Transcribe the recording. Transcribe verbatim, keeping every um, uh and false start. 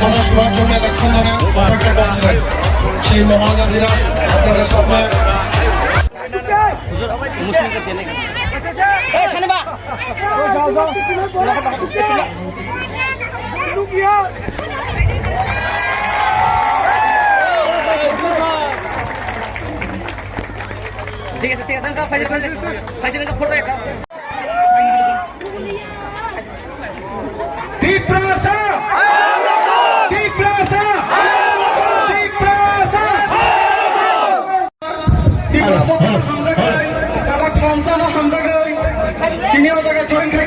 পঞ্চাশ বার জন্য এতক্ষণ ধরে অপেক্ষা করছিলেন সেই মহারাজা ধীরাজ আপনাদের সামনে। ঠিক আছে, ঠিক আছে, আমি সব পাইছি, পাইছি, পাইছি, একটা ফটো একটা। Tiprasa! Tiprasa! Tiprasa! Tipra motha hamjagwi, abo thansa no hamjagwi, tini o jaga join khai